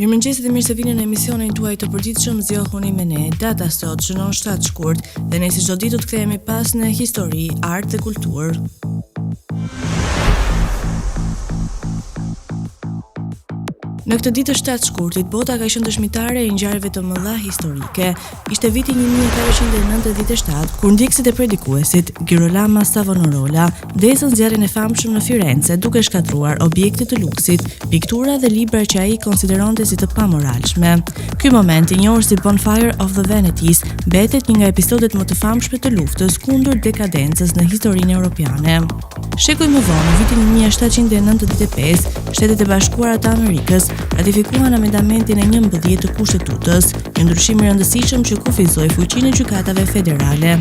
Mirëmëngjesi dhe mirë se vini në emisionin tuaj të përditshëm Zgjohuni me ne. Data sot shënon 7 shkurt dhe ne si çdo ditë do të kthehemi pas në histori, art dhe kulturë. Në këtë ditë të 7 shkurtit, bota ka qenë dëshmitare e ngjarjeve të mëdha historike. Ishte viti 1497, kur ndjekësit e predikuesit, Girolamo Savonarola, ndezën zjarrin e famshëm në Firence, duke shkatërruar objekte të luksit, piktura dhe libra që ai konsideronte si të pamoralshme. Ky moment, i njohur si Bonfire of the Vanities, mbetet një nga episodet më të famshme të luftës kundër dekadencës në historinë europiane. Shekuj më vonë, në vitin 1795, Shtetet e Bashkuara të Amerikës ratifikuan amendamentin e 11 të Kushtetutës, një ndryshim i rëndësishëm që kufizoi fuqinë e gjykatave federale.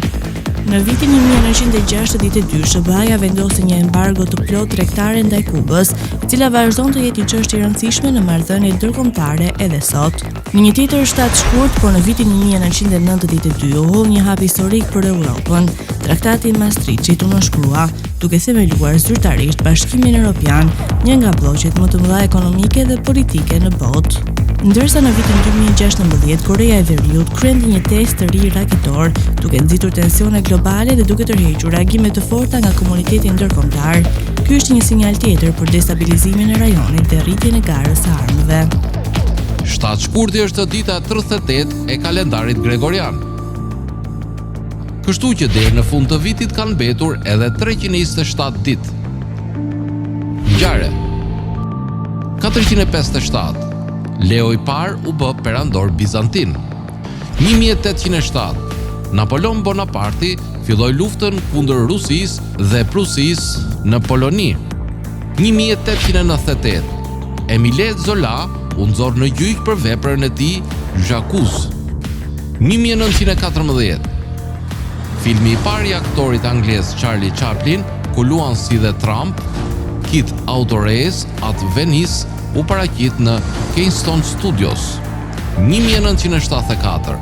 Në vitin 1962, SHBA-ja vendosi një embargo të plotë tregtare ndaj Kubës, e cila vazhdon të jetë një çështje e rëndësishme në marrëdhëniet ndërkombëtare edhe sot. Në një tjetër 7 shkurt, por në vitin 1992, u hodh një hap historik për Europën. Traktati i Maastrichtit u nënshkrua, duke themeluar zyrtarisht Bashkimin Europian, një nga blloqet më të mëdha ekonomike dhe politike në botë. Ndërsa në vitin 2016 Koreja e Veriut kryente një test të ri raketor, duke nxitur tensione globale dhe duke tërhequr reagime të forta nga komuniteti ndërkombëtar. Ky ishte një sinjal tjetër për destabilizimin e rajonit dhe rritjen e garës së armëve. 7 shkurti është dita e 38 e kalendarit gregorian. Kështu që deri në fund të vitit kanë mbetur edhe 327 ditë. Ngjarje 457 Leo i parë u bë perandor bizantin. 1807 Napoleon Bonaparti filloi luftën kundër Rusisë dhe Prusisë në Poloni. 1898 Emile Zola u nxor në gjyq për veprën e tij J'accuse. 1914 Filmi i parë i aktorit anglez Charlie Chaplin, ku luan si dhe Tramp, Kit Out Race at Venice u paraqit në Kingston Studios. 1974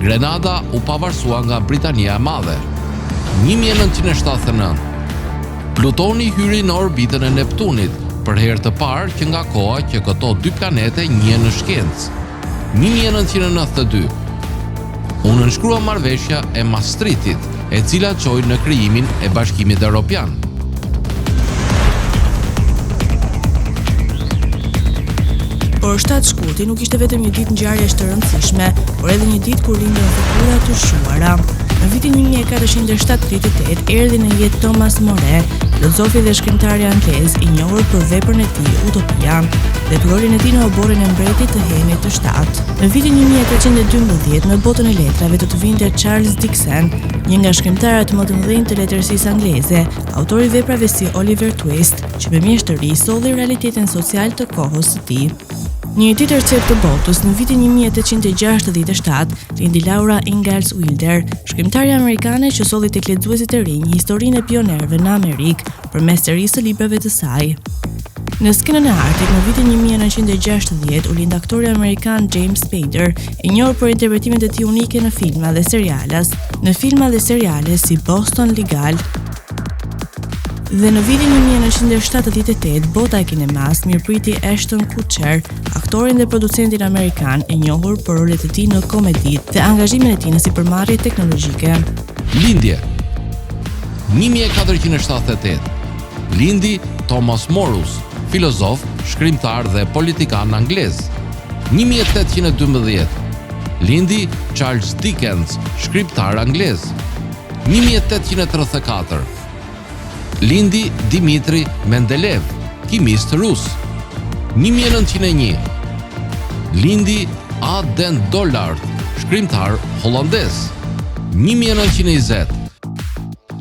Grenada u pavarësua nga Britania e Madhe. 1979 Plutoni hyri në orbitën e Neptunit për herë të parë që nga koha që këto dy planete njihen në shkencë. 1992 U nënshkrua marrëveshja e Maastrichtit, e cila çoi në krijimin e Bashkimit Europian. Por 7 shkurti nuk ishte vetëm një ditë ngjarjesh të rëndësishme, por edhe një ditë kur lindën figura të shquara. Në vitin 1478 erdhi në jetë Thomas More, filozofi dhe shkrimtari anglez i njohur për veprën e tij Utopia dhe për rolin e tij në oborrin e mbretit të Henrit të VII. Në vitin 1812 në botën e letrave do të vinte Charles Dickens, një nga shkrimtarët më të mëdhenj të letërsisë angleze, autor i veprave si Oliver Twist, që me mjeshtëri solli realitetin social të kohës së tij. Në një tjetër cep të botës, në vitin 1867, lindi Laura Ingalls Wilder, shkrimtarja amerikane që solli tek lexuesit e rinj historinë e pionierëve në Amerikë përmes serisë së librave të saj. Në skenën e artit, në vitin 1960 u lind aktori amerikan James Spader, i njohur për interpretimet e tij unike në filma dhe seriale, në filma dhe seriale si Boston Legal, Dhe në vitin 1978, bota e kinemasë mirëpriti Ashton Kutcher, aktorin dhe producentin amerikan i njohur për rolet e tij në komedi dhe angazhimin e tij në sipërmarrje teknologjike. Lindje 1478 Lindi Thomas Morus, filozof, shkrimtar dhe politikan anglez. 1812 Lindi Charles Dickens, shkrimtar anglez. 1834 Lindi Dimitri Mendeleev, kimist rus. 1901 Lindi A. Den Dollard, shkrimtar holandez. 1920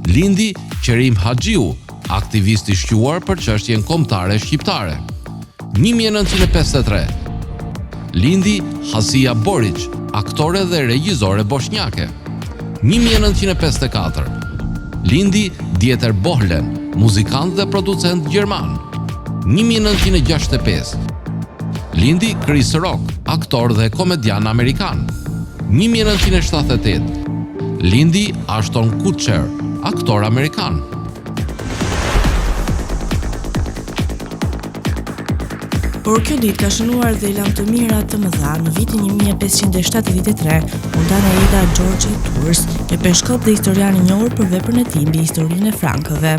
Lindi Qerim Haxhiu, aktivist i shquar për çështjen kombëtare shqiptare. 1953 Lindi Hasija Boriç, aktore dhe regjizore boshnjake. 1954 Lindi Dieter Bohlen, muzikant dhe producent gjerman. 1965 Lindi Chris Rock, aktor dhe komedian amerikan. 1978 Lindi Ashton Kutcher, aktor amerikan. Por kjo ditë ka shënuar dhe lamtumira të mëdha. Në vitin 1573 u nda nga jeta George i Tours, një peshkop dhe historian i njohur për veprën e tij mbi historinë e frankëve.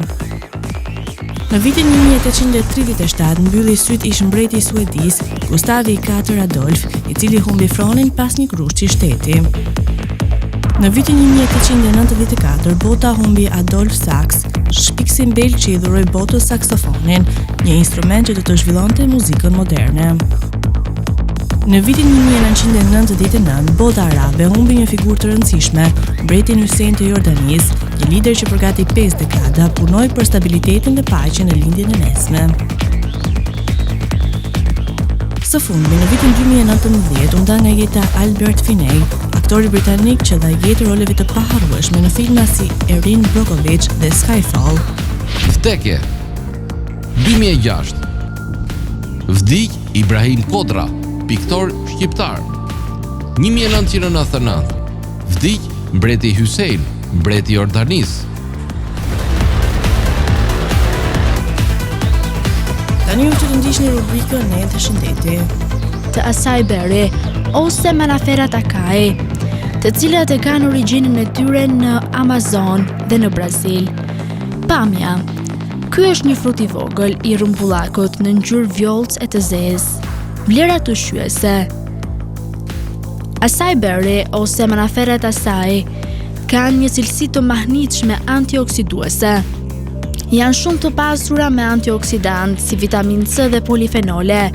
Në vitin 1837 mbylli sytë ish-mbreti i Suedisë, Gustavi IV Adolf, i cili humbi fronin pas një grushti shteti. Në vitin 1894, bota humbi Adolf Sax, shpikësin belg që i dhuroi botës saksofonin, një instrument që do të zhvillonte muzikën moderne. Në vitin 1999, bota arabe humbi një figurë të rëndësishme, mbretin Hussein të Jordanisë, një lider që për gati 5 dekada punoi për stabilitetin dhe paqen në Lindjen e Mesme. Së fundmi, në vitin 2019, u nda nga jeta Albert Finney, aktori britanik që dha jetë roleve të paharrueshme në filma si Erin Brockovich dhe Skyfall. Vdekje 2006 Vdiq Ibrahim Kodra, piktor shqiptar. 1999 Vdiq mbreti Hysejn, mbreti i Jordanisë. Tani ju ftoj të ndiqni rubrikën Ne dhe Shëndeti. Të acai berry ose manaferrat acai, të cilat e kanë origjinën e tyre në Amazon dhe në Brazil. Pamja. Ky është një frut i vogël i rrumbullakët në ngjyrë vjollcë e të zezë. Vlerat ushqyese. Acai berry ose manaferrat acai kanë një cilësi të mahnitshme antioksiduese. Janë shumë të pasura me antioksidantë si vitaminë C dhe polifenole.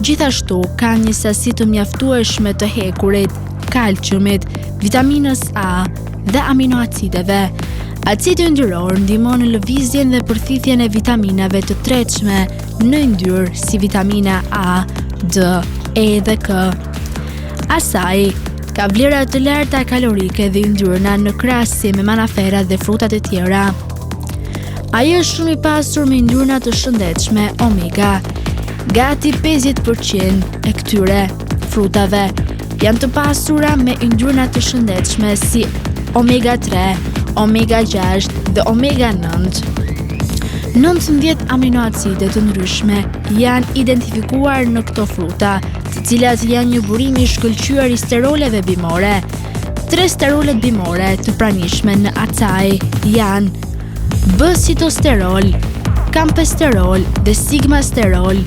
Gjithashtu kanë një sasi të mjaftueshme të hekurit, kalciumit, vitaminës A dhe aminoacideve. Acidi yndyror ndihmon në lëvizjen dhe përthithjen e vitaminave të tretshme në yndyrë si vitamina A, D, E dhe K. Acai ka vlera të larta kalorike dhe yndyrna në krahasim me manaferrat dhe frutat e tjera. Ai është shumë i pasur me yndyrna të shëndetshme omega. Gati 50% e këtyre frutave janë të pasura me yndyrna të shëndetshme si omega 3, omega 6 dhe omega 9. 19 aminoacide të ndryshme janë identifikuar në këto fruta, të cilat janë një burim i shkëlqyer i steroleve bimore. Tre sterolet bimore të pranishme në acai janë B-sitosterol, kampesterol dhe sigma-sterol.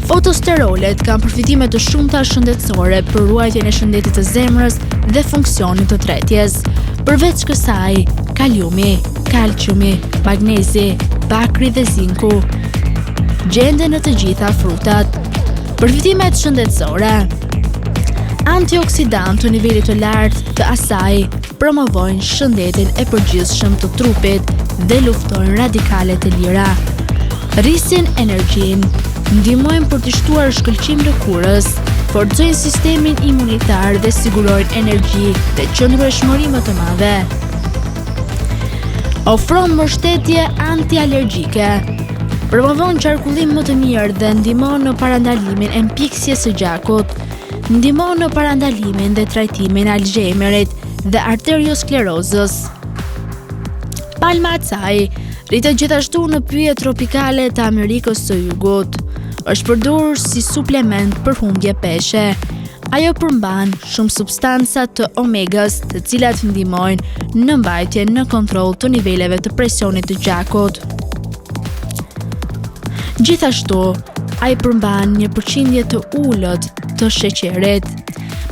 Fitosterolet kanë përfitime të shumta shëndetësore për ruajtjen e shëndetit të zemrës dhe funksionit të tretjes. Përveç kësaj, kaliumi, kalciumi, magnezi, bakri dhe zinku gjenden në të gjitha frutat. Përfitimet shëndetësore. Antioksidantë të nivelit të lartë të acai promovojnë shëndetin e përgjithshëm të trupit dhe luftojnë radikalet e lira. Rrisin energjinë, ndihmojnë për t'i shtuar shkëlqim lëkurës, forcojnë sistemin imunitar dhe sigurojnë energji dhe qëndrueshmëri më të madhe. Ofron mbështetje antialergjike, promovon qarkullim më të mirë dhe ndihmon në parandalimin e mpiksjes së gjakut. Ndihmon në parandalimin dhe trajtimin e Alzheimerit dhe arteriosklerozës. Palma acai rritet gjithashtu në pyje tropikale të Amerikës së Jugut. Është përdorur si suplement për humbje peshe. Ajo përmban shumë substanca të omegës, të cilat ndihmojnë në mbajtjen në kontroll të niveleve të presionit të gjakut. Gjithashtu, ai përmban një përqindje të ulët të sheqerit.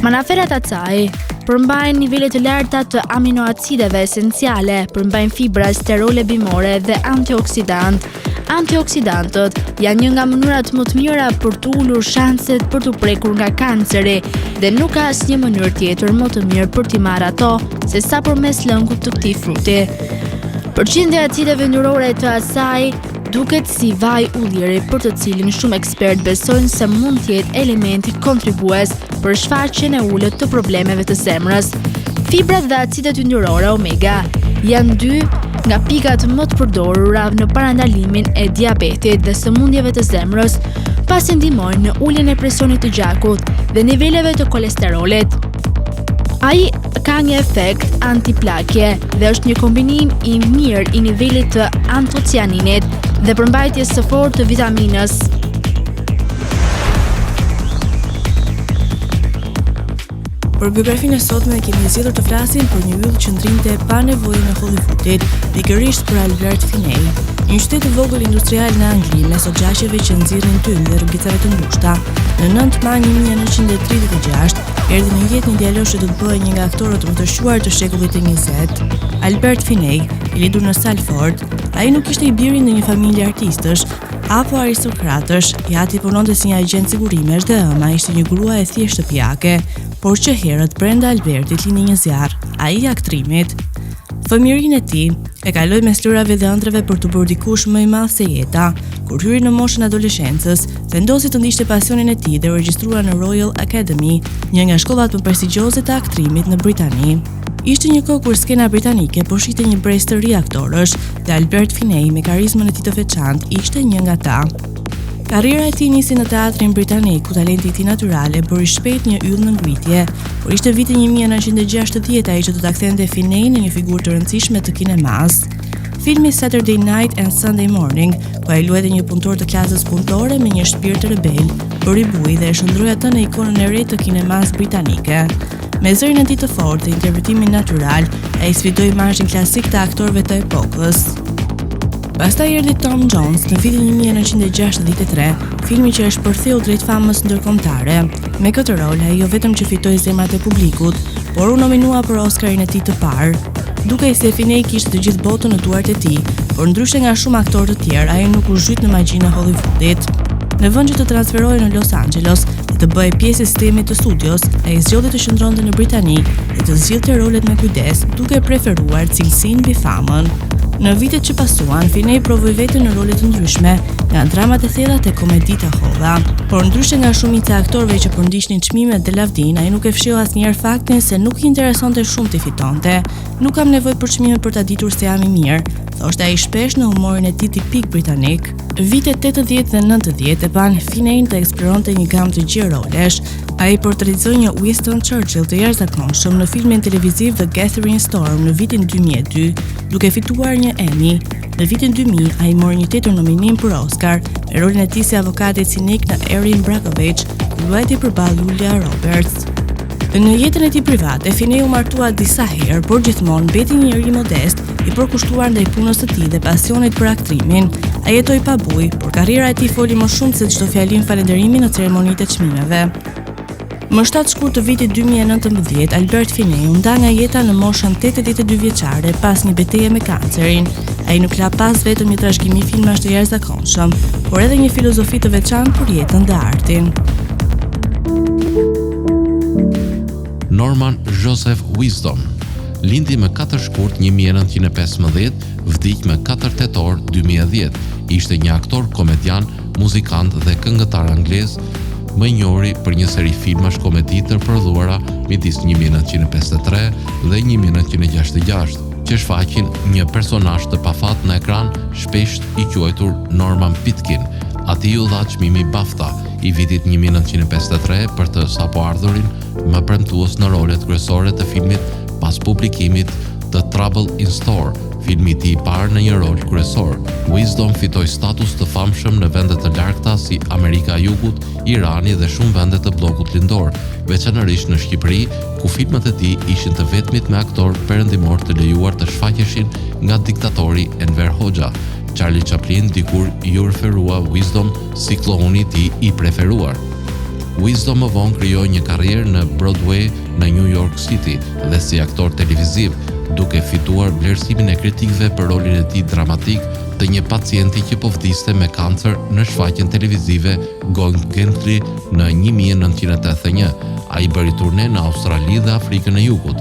Manaferrat acai përmbajnë nivele të larta të aminoacideve esenciale, përmbajnë fibra, sterole bimore dhe antioksidantë. Antioksidantët janë një nga mënyrat më të mira për të ulur shanset për t'u prekur nga kanceri dhe nuk ka asnjë mënyrë tjetër më të mirë për t'i marrë ato se sa përmes lëngut të këtij fruti. Përqindja e acideve yndyrore të acai duket si vaj ulliri për të cilin shumë ekspertë besojnë se mund të jetë elementi kontribues për shfaqjen e ulët të problemeve të zemrës. Fibrat dhe acidet yndyrore omega janë dy nga pikat më të përdorura në parandalimin e diabetit dhe sëmundjeve të zemrës, pasi ndihmojnë në uljen e presionit të gjakut dhe niveleve të kolesterolit. Ai ka një efekt antiplakje dhe është një kombinim i mirë i nivelit të antocianinit dhe përmbajtjes së fortë të vitaminës. Për biografinë e sotme kemi zgjedhur të flasim për një yll që ndrinte pa nevojën e Hollywoodit, pikërisht për Albert Finney. Një qytet të vogël industrial në Angli mes oxhaqeve që nxirrnin tym dhe rrugicave të ngushta. Në 9 maj 1936 erdhi në jetë një djalosh që do të bëhej një nga aktorët më të shquar të shekullit të 20. Albert Finney, i lindur në Salford, ai nuk ishte i biri i ndonjë familje artistësh, apo aristokratësh, i ati punonte si një agjent sigurimesh dhe e ëma ishte një grua e thjeshtë shtëpiake, por që herët brenda Albertit lindi një zjarr, ai i aktrimit. Fëmijërinë e tij e kaloi mes lojërave dhe ëndrrave për t'u bërë dikush më i madh se jeta. Kur hyri në moshën e adoleshencës, vendosi të ndiqte pasionin e tij dhe u regjistrua në Royal Academy, një nga shkollat më prestigjioze të aktrimit në Britani. Ishte një kohë kur skena britanike po shihte një brez të ri aktorësh dhe Albert Finney me karizmën e tij të veçantë ishte një nga ta. Karriera e tij nisi në teatrin britanik, ku talenti i tij natyral e bëri shpejt një yll në ngritje, por ishte viti 1960 ai që do ta kthente Finney në një figurë të rëndësishme të kinemasë. Filmi Saturday Night and Sunday Morning, ku ai luajti një punëtor të klasës punëtore me një shpirt rebel, bëri bujë dhe e shndërroi atë në ikonën e re të kinemasë britanike. Me zërin e tij të fortë dhe interpretimin natyral, ai sfidoi imazhin klasik të aktorëve të epokës. Pastaj erdhi Tom Jones në vitin 1963, filmi që e shpërtheu drejt famës ndërkombëtare. Me këtë rol, ai jo vetëm që fitoi zemrat e publikut, por u nominua për Oscarin e tij të parë. Dukej se Finney kishte të gjithë botën në duart e tij, por ndryshe nga shumë aktorë të tjerë, ai nuk u zhyt në magjinë e Hollywoodit. Në vend që të transferohej në Los Angeles dhe të bëhej pjesë e sistemit të studios, ai zgjodhi të qëndronte në Britani dhe të zgjidhte rolet me kujdes, duke preferuar cilësinë mbi famën. Në vitet që pasuan, Finney provoi veten në role të ndryshme, nga dramat e thella te komeditë e holla. Por ndryshe nga shumica e aktorëve që përndiqnin çmimet dhe lavdinë, ai nuk e fshehu asnjëherë faktin se nuk i interesonte shumë t'i fitonte. Nuk kam nevojë për çmime për ta ditur se jam i mirë, thoshte ai shpesh në humorin e tij tipik britanik. Vitet 80 dhe 90 e panë Finney të eksploronte një gamë të gjerë rolesh. Ai portretizoi një Winston Churchill të jashtëzakonshëm në filmin televiziv The Gathering Storm në vitin 2002, duke fituar një Emmy. Në vitin 2000, ai mori një tjetër nominim për Oscar me rolin e tij si avokati cinik në Erin Brockovich, ku luajti përballë Julia Roberts. Në jetën e tij private, Finney u martua disa herë, por gjithmonë mbeti një njeri modest, i përkushtuar ndaj punës së tij dhe pasionit për aktrimin. Ai jetoi pa bujë, por karriera e tij foli më shumë se çdo fjalim falënderimi në ceremonitë e çmimeve. Më 7 shkurt të vitit 2019, Albert Finney u nda nga jeta në moshën 82 vjeçare pas një beteje me kancerin. Ai nuk la pas vetëm një trashëgimi filmash të jashtëzakonshëm, por edhe një filozofi të veçantë për jetën dhe artin. Norman Joseph Wisdom lindi më 4 shkurt 1915, vdiq më 4 tetor 2010. Ishte një aktor, komedian, muzikant dhe këngëtar anglez, më i njohuri për një seri filmash komedi të prodhuara midis 1953 dhe 1966, që shfaqin një personazh të pafat në ekran, shpesh i quajtur Norman Pitkin. Atij iu dha çmimi BAFTA i vitit 1953 për të sapoardhurin më premtues në rolet kryesore të filmit pas publikimit të Trouble in Store, filmi i tij i parë në një rol kryesor. Wisdom fitoi status të famshëm në vende të largëta si Amerika e Jugut, Irani dhe shumë vende të bllokut lindor, veçanërisht në Shqipëri, ku filmat e tij ishin të vetmit me aktorë perëndimorë të lejuar të shfaqeshin nga diktatori Enver Hoxha. Charlie Chaplin dikur iu referua Wisdom si kllouni i tij i preferuar. Wisdom më vonë krijoi një karrierë në Broadway në New York City dhe si aktor televiziv, duke fituar vlerësimin e kritikëve për rolin e tij dramatik të një pacienti që po vdiste me kancer në shfaqjen televizive Going Gently në 1981. Ai bëri turne në Australi dhe Afrikën e Jugut.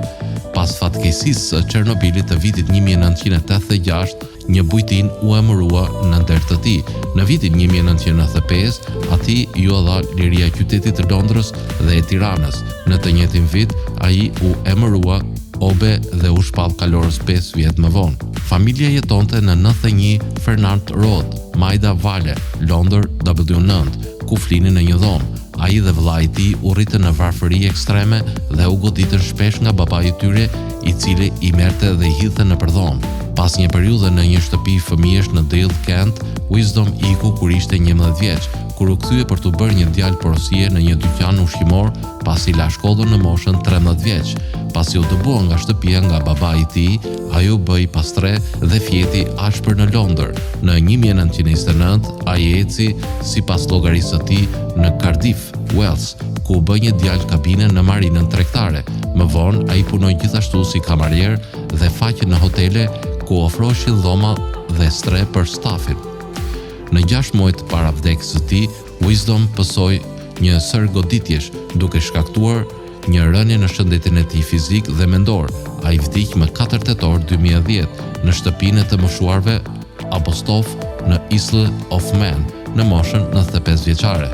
Pas fatkeqësisë së Çernobilit të vitit 1986, Një bujtinë u emërua në nder të tij. Në vitin 1995, atij iu dha liria e qytetit të Londrës dhe e Tiranës. Në të njëjtin vit, ai u emërua OBE dhe u shpall kalorës 5 vjet më vonë. Familja jetonte në 91 Fernard Road, Maida Vale, Londër W9, ku flinin në një dhomë. Ai dhe vëllai i tij u rritën në varfëri ekstreme dhe u goditën shpesh nga babai i tyre, i cili i merrte dhe i hidhte nëpër dhomë. Pas një periudhe në një shtëpi fëmijësh në Deal, Kent, Wisdom iku kur ishte 11 vjeç. kur u kthye për t'u bërë një djalë porosie në një dyqan ushqimor pasi la shkollën në moshën 13 vjeç. Pasi u dëbua nga shtëpia nga babai i tij, ai u bë i pastrehë dhe fjeti ashpër në Londër. Në 1929, ai eci sipas llogarisë së tij në Cardiff, Wales, ku u bë një djalë kabine në marinën tregtare. Më vonë, ai punoi gjithashtu si kamarier dhe faqe në hotele ku ofroheshin dhoma dhe strehë për stafin. Në 6 muajt para vdekjes së tij, Wisdom pësoi një sërë goditjesh, duke shkaktuar një rënie në shëndetin e tij fizik dhe mendor. Ai vdiq më 4 tetor 2010 në shtëpinë e të moshuarve Abbotstoft në Isle of Man, në moshën 95 vjeçare.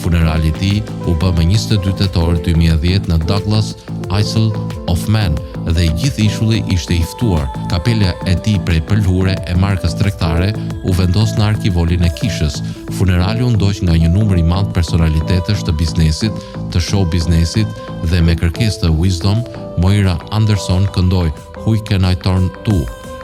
Funerali i tij u bë më 22 tetor 2010 në Douglas, Isle of Man dhe i gjithë ishulli ishte i ftuar. Kapela e tij prej pëlhure e markës tregtare u vendos në arkivolin e kishës. Funerali u ndoq nga një numër i madh personalitetesh të biznesit, të show biznesit dhe me kërkesë të Wisdom, Moira Anderson këndoi Who Can I Turn To,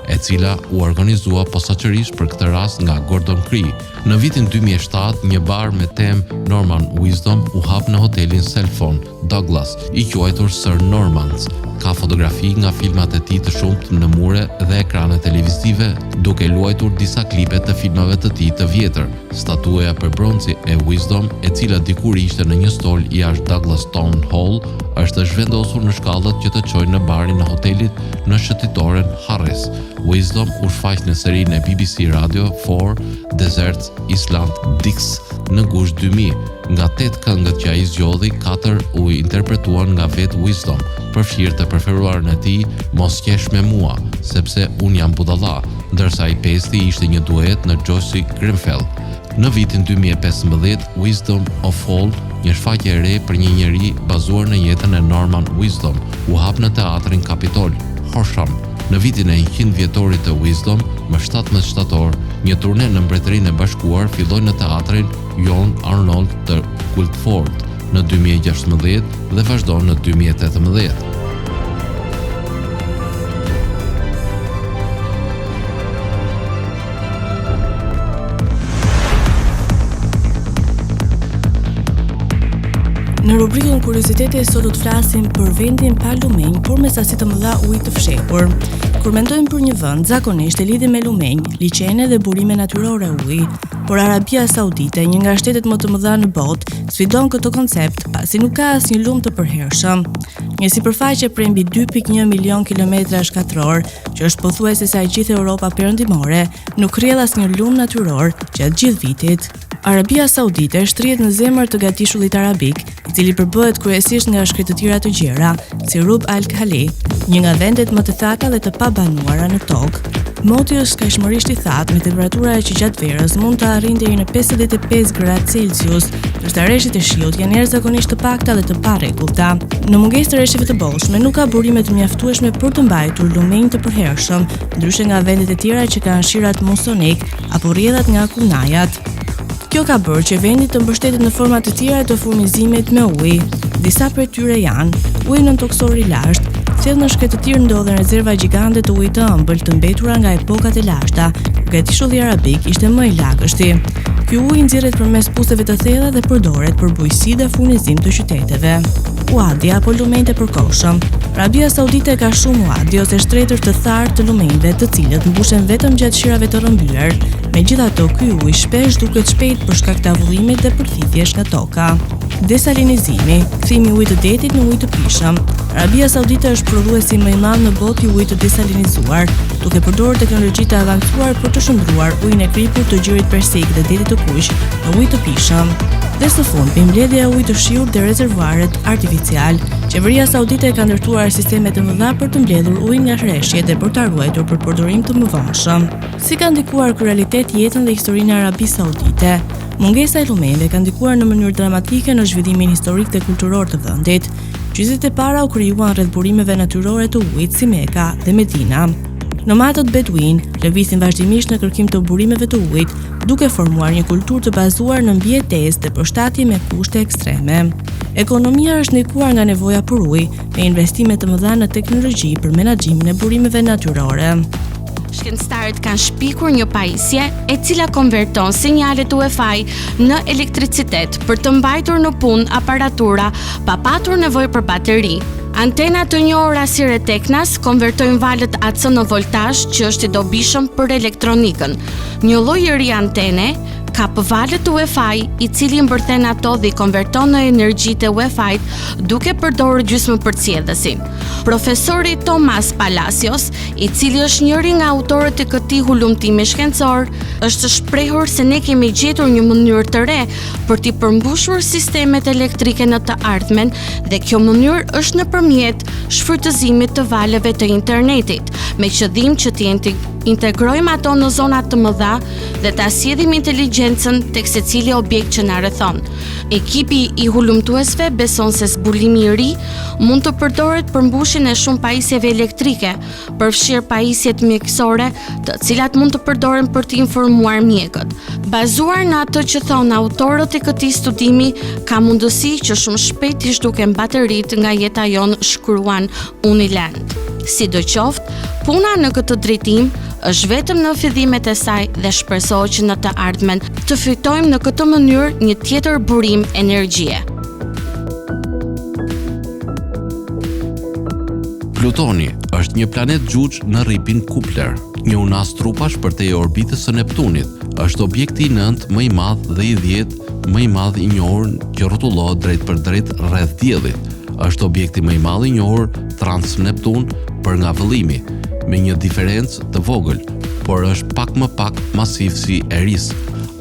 e cila u organizua posaçërisht për këtë rast nga Gordon Cree. Në vitin 2007, një bar me temë Norman Wisdom u hap në hotelin Selfon, Douglas, i quajtur Sir Norman's. Ka fotografi nga filmat e tij të shumtë në mure dhe ekrane televizive, duke luajtur disa klipe të filmave të tij të vjetër. Statuja prej bronzi e Wisdom, e cila dikur ishte në një stol jashtë Douglas Town Hall, është zhvendosur në shkallët që të çojnë në barin e hotelit në shëtitoren Harris. Wisdom u shfaq në serinë e BBC Radio 4 Desert Island Discs në gusht 2000. Nga tetë këngët që ai zgjodhi, katër u interpretuan nga vetë Wisdom, përfshirë të preferuarën e tij Mos qesh me mua, sepse unë jam budalla, ndërsa i pesti ishte një duet me Josie Grenfell. Në vitin 2015, Wisdom of All, një shfaqje e re për një njeri bazuar në jetën e Norman Wisdom, u hap në teatrin Capitol, Horsham. Në vitin e 100 vjetorit të Wisdom, më 17 shtator, një turne në Mbretërinë e Bashkuar filloi në teatrin John Arnold të Guildford në 2016 dhe vazhdon në 2018. Në rubrikën Kuriozitete sot do të flasim për vendin pa lumenj, por me sasi të mëdha uji të fshehur. Kur mendojmë për një vend, zakonisht e lidhim me lumenj, liqene dhe burime natyrore uji. Por Arabia Saudite, një nga shtetet më të mëdha në botë, sfidon këtë koncept, pasi nuk ka asnjë lumë të përhershëm. Një sipërfaqe prej mbi 2.1 milion kilometrash katror, që është pothuajse sa e gjithë Europa Perëndimore, nuk rrjedh asnjë lumë natyror gjatë gjithë vitit. Arabia Saudite shtrihet në zemër të gadishullit arabik, i cili përbëhet kryesisht nga shkretëtira të gjera, si Rub al Khali, një nga vendet më të thata dhe të pabanuara në tokë. Moti është skajshmërisht i thatë, me temperatura që gjatë verës mund të arrijnë deri në 55 gradë Celsius, ndërsa reshjet e shiut janë jashtëzakonisht të pakta dhe të parregullta. Në mungesë të reshjeve të bollshme, nuk ka burime të mjaftueshme për të mbajtur lumenj të përhershëm, ndryshe nga vendet e tjera që kanë shirat musonik apo rrjedhat nga akullnajat. Kjo ka bërë që vendi të mbështetet në forma të tjera të furnizimit me ujë. Disa prej tyre janë: uji nëntokësor i lashtë, thellë në shkretëtirë ndodhen rezerva gjigante të ujit të ëmbël të mbetura nga epokat e lashta, kur gadishulli arabik ishte më i lagështi. Ky ujë nxirret përmes puseve të thella dhe përdoret për bujqësi dhe furnizim të qyteteve. Uadi apo lumenjtë e përkohshëm. Arabia Saudite ka shumë uadi ose shtretër të tharë të lumenjve, të cilët mbushen vetëm gjatë shirave të rrëmbyer. Megjithatë, ky ujë shpesh zhduket shpejt për shkak të avullimit dhe përthithjes nga toka. Desalinizimi, kthimi i ujit të detit në ujë të pijshëm. Arabia Saudite është prodhuesi më i madh në botë i ujit të desalinizuar, duke përdorur teknologji të avancuar për të shndërruar ujin e kripur të Gjirit Persik dhe Detit të Kuq në ujë të pijshëm. Dhe së fundmi, mbledhja e ujit të shiut dhe rezervuarët artificial. Qeveria saudite ka ndërtuar sisteme të mëdha për të mbledhur ujin nga reshjet dhe për ta ruajtur për përdorim të mëvonshëm. Si ka ndikuar ky realitet jetën dhe historinë e Arabisë Saudite? Mungesa e lumenjve ka ndikuar në mënyrë dramatike në zhvillimin historik dhe kulturor të vendit. Qytetet e para u krijuan rreth burimeve natyrore të ujit si Meka dhe Medina. Nomadët beduinë lëviznin vazhdimisht në kërkim të burimeve të ujit, duke formuar një kulturë të bazuar në mbijetesë dhe përshtatje me kushte ekstreme. Ekonomia është ndikuar nga nevoja për ujë, me investime të mëdha në teknologji për menaxhimin e burimeve natyrore. Shkencëtarët kanë shpikur një pajisje e cila konverton sinjalet Wi-Fi në elektricitet për të mbajtur në punë aparatura pa patur nevojë për bateri. Antena të njohura si Reteknas konvertojnë valët AC në voltazh që është i dobishëm për elektronikën. Një lloj i ri antene kap valët Wi-Fi, i cili i mbërthen ato dhe i konverton në energjitë e Wi-Fi duke përdorur gjysmëpërcjellësin. Profesori Tomas Palacios, i cili është njëri nga autorët e këtij hulumtimi shkencor, është shprehur se ne kemi gjetur një mënyrë të re për t'i përmbushur sistemet elektrike në të ardhmen dhe kjo mënyrë është nëpërmjet shfrytëzimit të valëve të internetit, me qëllim që t'i integrojmë ato në zona të mëdha dhe ta sjellim inteligjencën tek secili objekt që na rrethon. Ekipi i hulumtuesve beson se zbulimi i ri mund të përdoret për mbushjen e shumë pajisjeve elektrike, përfshirë pajisjet mjekësore, të cilat mund të përdoren për të informuar mjekët. Bazuar në atë që thonë autorët e këtij studimi, ka mundësi që shumë shpejt t'i zhduken bateritë nga jeta jonë, shkruan Uniland. Sidoqoftë, puna në këtë drejtim është vetëm në fillimet e saj dhe shpresohet që në të ardhmen të fitojmë në këtë mënyrë një tjetër burim energjie. Plutoni është një planet xhuxh në rripin Kupler, një unazë trupash përtej orbitës së Neptunit. Është objekti i nëntë më i madh dhe i dhjetë më i madh i njohur që rrotullohet drejtpërdrejt rreth Diellit. Është objekti më i madh i njohur trans-Neptun për nga vëllimi, me një diferencë të vogël, por është pak më pak masiv si Eris.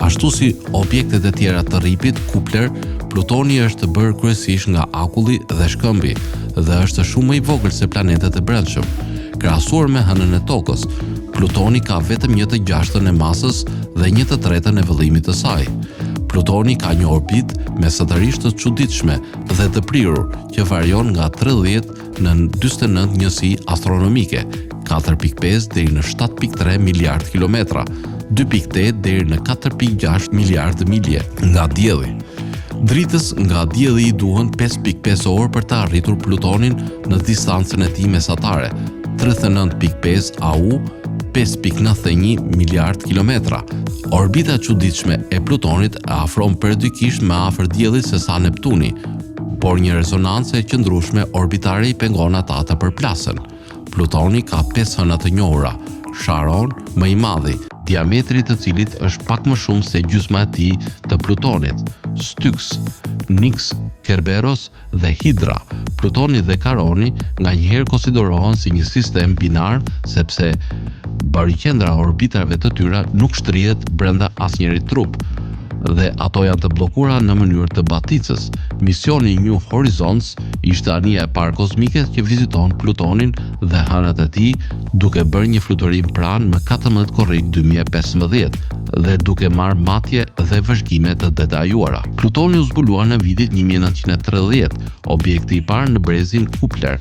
Ashtu si objektet e tjera të rripit Kupler, Plutoni është bërë kryesisht nga akulli dhe shkëmbi dhe është shumë më i vogël se planetët e brendshëm. Krahasuar me Hënën e Tokës, Plutoni ka vetëm një të gjashtën e masës dhe një të tretën e vëllimit të saj. Plutoni ka një orbitë mesatarisht të çuditshme dhe të prirur që varion nga 30 në 49 njësi astronomike, 4.5 deri në 7.3 miliard kilometra, 2.8 deri në 4.6 miliard milje nga Dielli. Dritës nga Dielli i duhen 5.5 orë për të arritur Plutonin në distancën e tij mesatare, 39.5 AU, 5.91 miliard kilometra. Orbita e çuditshme e Plutonit e afron periodikisht më afër Diellit se sa Neptuni, por një rezonancë e qëndrueshme orbitare i pengon ata të përplasen. Plutoni ka pesë hëna të njohura, Sharon, më i madhi, diametri i të cilit është pak më shumë se gjysma e tij të Plutonit, Styx, Nix, Kerberos dhe Hidra. Plutoni dhe Karoni nganjëherë konsiderohen si një sistem binar sepse bariqendra e orbitave të tyre nuk shtrihet brenda asnjërit trup dhe ato janë të bllokuara në mënyrë të baticës. Misioni New Horizons ishte anija e parë kozmike që viziton Plutonin dhe hënat e tij duke bërë një fluturim pranë më 14 korrik 2015 dhe duke marrë matje dhe vëzhgime të detajuara. Plutoni u zbulua në vitin 1930, objekti i parë në brezin Kupler.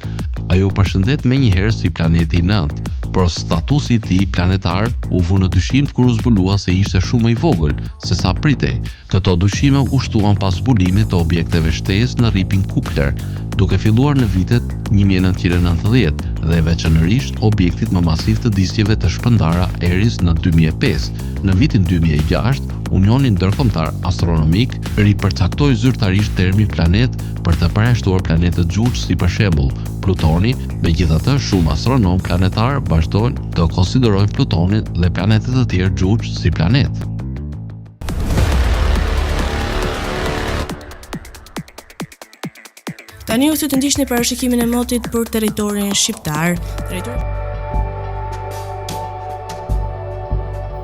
Ai u përshëndet menjëherë si planeti i nëntë, por statusi i tij planetar u vu në dyshim kur u zbulua se ishte shumë më i vogël se sa pritej. Këto dyshime u shtuan pas zbulimit të objekteve shtesë në rripin Kupler, duke filluar në vitet 1990 dhe veçanërisht objektit më masiv të disqeve të shpërndara Eris në 2005. Në vitin 2006, Unioni Ndërkombëtar Astronomik ripërcaktoi zyrtarisht termin planet për të përjashtuar planetët xhuxh si për shembull Plutoni, megjithatë shumë astronomë planetarë vazhdojnë të konsiderojnë Plutonin dhe planetët e tjerë xhuxh si planetë. Tani ju ftoj të ndiqni parashikimin e motit për territorin shqiptar. Territor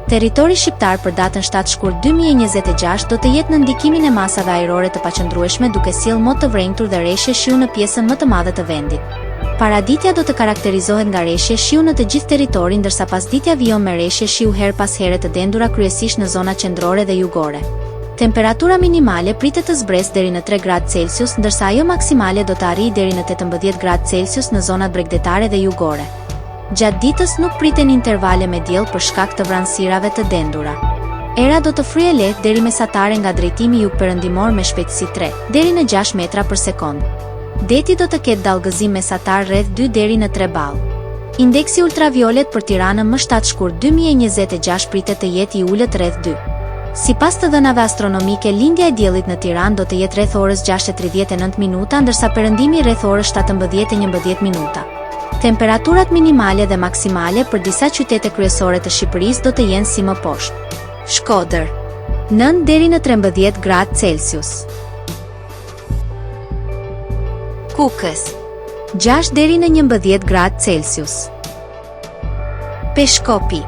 Territori shqiptar për datën 7 shkurt 2026 do të jetë në ndikimin e masave ajrore të paqëndrueshme duke sjellë mot të vrenjtur dhe reshje shiu në pjesën më të madhe të vendit. Paraditja do të karakterizohet nga reshje shiu në të gjithë territorin ndërsa pasditja vijon me reshje shiu herë pas here të dendura kryesisht në zonat qendrore dhe jugore. Temperatura minimale pritet të zbresë deri në 3 gradë Celsius ndërsa ajo maksimale do të arrijë deri në 18 gradë Celsius në zonat bregdetare dhe jugore. Gjatë ditës nuk priten intervale me diell për shkak të vranësirave të dendura. Era do të fryjë lehtë deri mesatare nga drejtimi jugperëndimor me shpejtësi 3 deri në 6 metra për sekondë. Deti do të ketë dallgëzim mesatar rreth 2 deri në 3 ballë. Indeksi ultraviolet për Tiranën më 7 shkurt 2026 pritet të jetë i ulët rreth 2. Sipas të dhënave astronomike, lindja e diellit në Tiranë do të jetë rreth orës 6:39 minuta, ndërsa perëndimi rreth orës 17:11 minuta. Temperaturat minimale dhe maksimale për disa qytete kryesore të Shqipërisë do të jenë si më poshtë. Shkodër, 9 deri në 13 gradë Celsius. Kukës, 6 deri në 11 gradë Celsius. Peshkopi,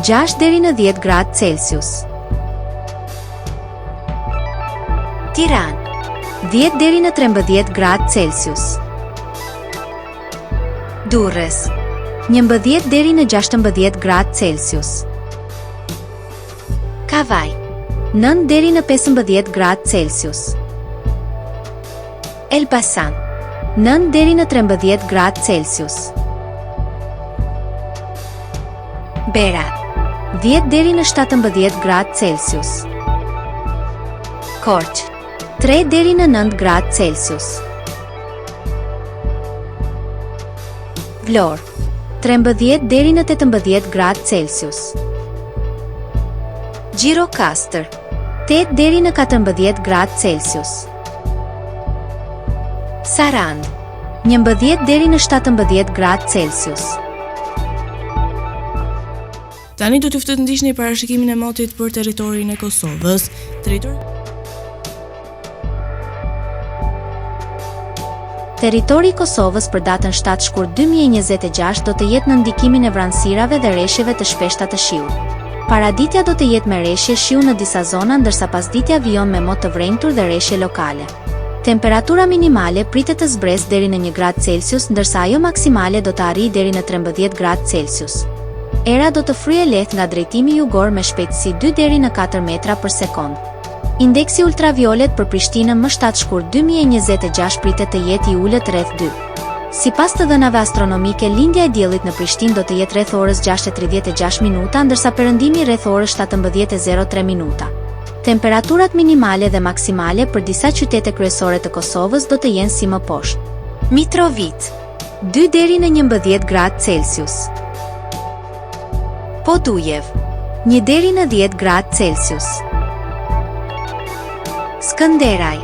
6 deri në 10 gradë Celsius. Tiranë, 10 deri në 13 gradë Celsius. Durrës, 11 deri në 16 gradë Celsius. Kavajë, 9 deri në 15 gradë Celsius. Elbasan, 9 deri në 13 gradë Celsius. Berat, 10 deri në 17 gradë Celsius. Korçë, 3 deri në 9 gradë Celsius. Vlorë, 13 deri në 18 gradë Celsius. Gjirokastër, 8 deri në 14 gradë Celsius. Sarandë, 11 deri në 17 gradë Celsius. Tani do t'ju ftoj të ndiqni parashikimin e motit për territorin e Kosovës. Territori Territori i Kosovës për datën 7 shkurt 2026 do të jetë në ndikimin e vranësirave dhe reshjeve të shpeshta të shiut. Paraditja do të jetë me reshje shiu në disa zona ndërsa pasditja vijon me mot të vrenjtur dhe reshje lokale. Temperatura minimale pritet të zbresë deri në 1 gradë Celsius ndërsa ajo maksimale do të arrijë deri në 13 gradë Celsius. Era do të fryjë lehtë nga drejtimi jugor me shpejtësi 2 deri në 4 metra për sekondë. Indeksi ultraviolet për Prishtinën më 7 shkurt 2026 pritet të jetë i ulët rreth 2. Sipas të dhënave astronomike, lindja e diellit në Prishtinë do të jetë rreth orës 6:36 minuta, ndërsa perëndimi rreth orës 17:03 minuta. Temperaturat minimale dhe maksimale për disa qytete kryesore të Kosovës do të jenë si më poshtë. Mitrovicë, 2 deri në 11 gradë Celsius. Podujevë, 1 deri në 10 gradë Celsius. Skënderaj,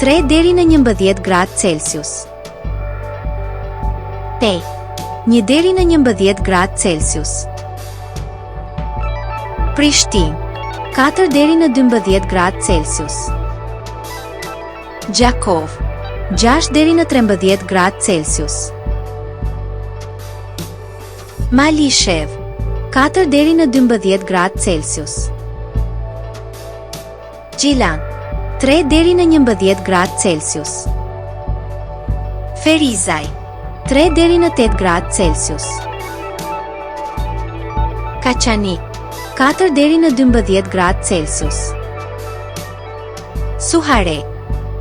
3 deri në 11 gradë Celsius. Pejë, 1 deri në 11 gradë Celsius. Prishtinë, 4 deri në 12 gradë Celsius. Gjakovë, 6 deri në 13 gradë Celsius. Malishevë, 4 deri në 12 gradë Celsius. Gjilan, 3 deri në 11 gradë Celsius. Ferizaj, 3 deri në 8 gradë Celsius. Kaçanik, 4 deri në 12 gradë Celsius. Suharekë,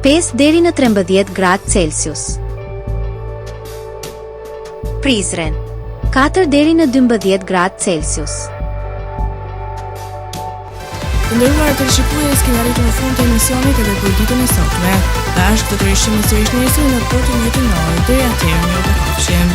5 deri në 13 gradë Celsius. Prizren, 4 deri në 12 gradë Celsius. Të nderuar teleshikues, kemi arritur në fund të emisionit edhe për ditën e sotme. Bashkë do të rishihemi sërish nesër në po të njëjtën orë. Deri atëherë, mirupafshim.